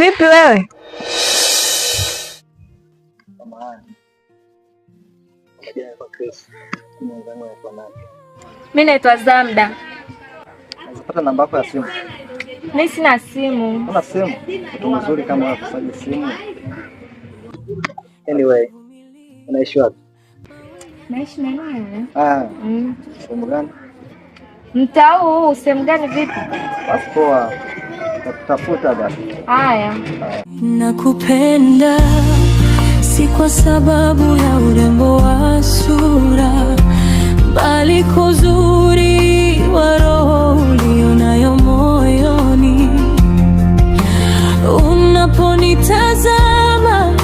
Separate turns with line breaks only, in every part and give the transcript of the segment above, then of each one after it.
Vipi wewe?
Mimi naitwa Zamda.
Pata namba yako ya simu.
Mimi sina simu.
Una simu? Mtu mzuri kama wewe kusaje simu? Anyway, unaishi wapi?
Naishi maeneo yale.
Ah, sehemu gani?
Mtaa huu sehemu gani vipi?
Basi poa. Nakutafuta basi.
Haya.
Nakupenda si kwa sababu ya urembo wa sura, bali kwa uzuri wa roho ulionayo moyoni. Unaponitazama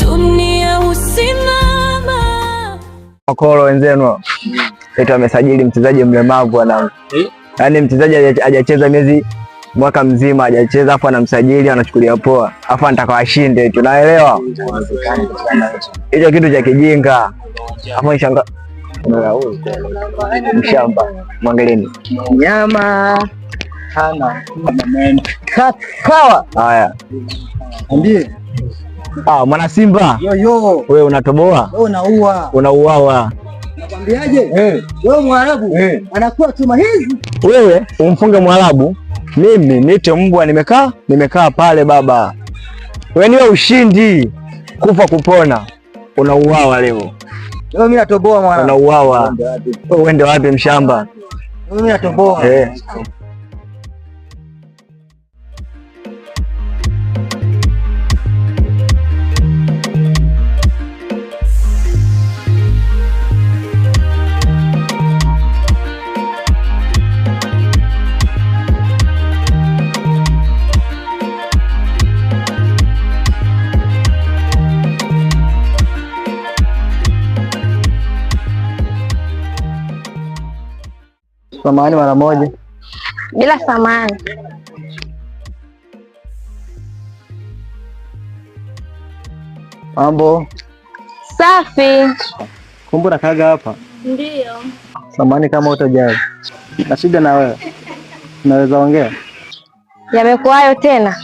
dunia husimama.
Makolo wenzenu eti wamesajili mchezaji mlemavu ana, yaani mchezaji hajacheza miezi mwaka mzima hajacheza, afu anamsajili anachukulia poa, afu anataka washinde eti, unaelewa hicho kitu cha kijinga. Afu nishanga mshamba, mwangalieni
Nyama hana
kawa haya.
Ambie.
Ah, mwana Simba
Yo yo.
wewe unatoboa,
Wewe unaua.
unauawa
Nakwambiaje? Wewe Mwarabu anakuwa chuma hizi.
Wewe umfunge Mwarabu, mimi niite mbwa. Nimekaa pale baba. Wewe niwe ushindi, kufa kupona. Unauawa leo,
Wewe mimi natoboa mwana.
unauawa. Wewe uende wapi mshamba?
Wewe mimi natoboa. Samahani mara moja.
Bila samani.
Mambo.
Safi.
Kumbe unakaaga hapa?
Ndio.
Samahani kama utajali. Na shida na wewe. Unaweza ongea?
Yamekuwa hayo tena.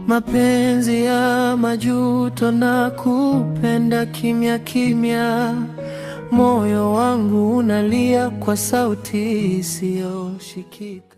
Mapenzi ya majuto na kupenda kimya kimya, moyo wangu unalia kwa sauti isiyoshikika.